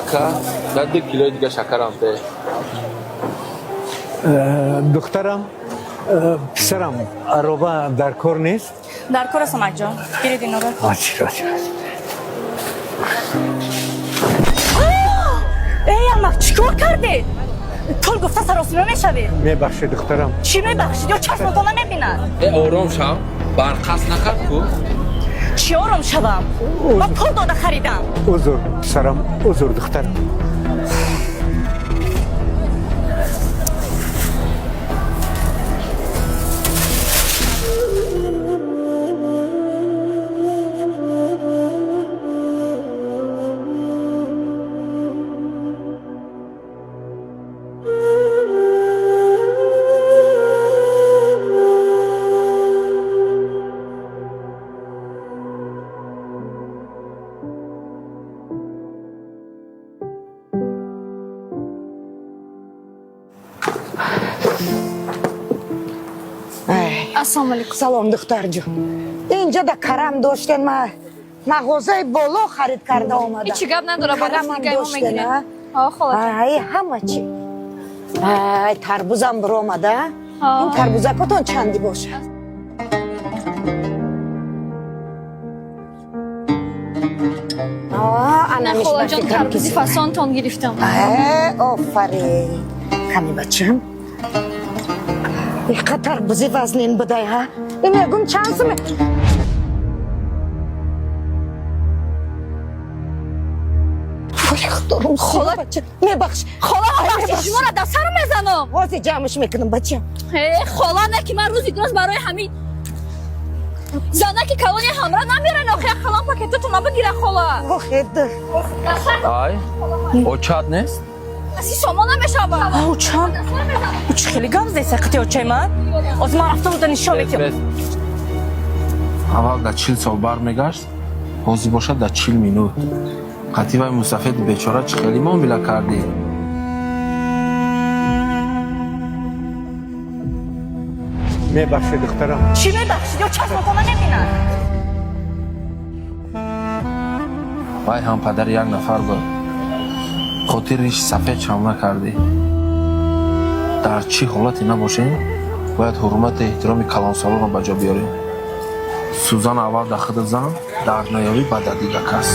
Ака, да 2 килои дига шакарам те. Духтарам, писарам, ароба дар кор нест? Дар кор аст, амакҷон. Гиред инора. Ачир, ачир. Эй, амак, чӣ кор кардед? Пул гуфта саросима мешавед? Мебахшед, духтарам. Чӣ мебахшид? Ё чашмотон намебинад? Э, ором шав. Барқасд накард ку? Чӣ ором шавам? Ман пул дода харидам. Узр, писарам, узр, духтарам. Ассалому алайкум. Салом, духтарҷон. Инҷа да карам доштен, ма мағозаи боло харид карда омадам. Ҳеҷ гап надора, ба Карамам дафтигаи мо доштен, мегирем. а? Ҳо, холаҷон. Ай, ҳама чи. Ай, тарбузам биромада. Ҳо. Ин тарбузакотон чанди бошад? Анамиш ба Холаҷон, фикрам тарбузи ки фасонтон гирифтам. Офарин. Кани, бачам. Иқа тарбузи вазнин будай, ҳа? Ин мегум чанд суме? Ой, худорум, хола, бача, мебахш. Хола, Ай, бахши, мебахш. шуморо дар сар мезанам. Ҳозир ҷамъш мекунам, бачам. Э, хола, не ки ман рӯзи дуроз барои ҳамин занаки калони ҳамра намеран, охи қалам пакетатона бигира, хола. Охед. Ай, очат нест? Аси шомо намешавад. Очам? Чӣ хеле гап задед сақати очаи ман? Ҳозир ман рафта буда нишон Бес, метиҳам. бес. Аввал дар 40 сол бармегашт, ҳозир бошад дар 40 минут. Қатъи вай мусафеди бечора чӣ хеле муомила кардӣ? Мебахшед, духтарам. Чӣ мебахшид? Ё чашмотон намебинад? Вай ҳам падари як нафар буд. Хотир риши сафед шам накардӣ. Дар чӣ ҳолате набошем, бояд ҳурмату эҳтироми калонсолонро ба ҷо биёрем. Сӯзан аввал дар худат зан, дар наёбӣ ба дар дига кас.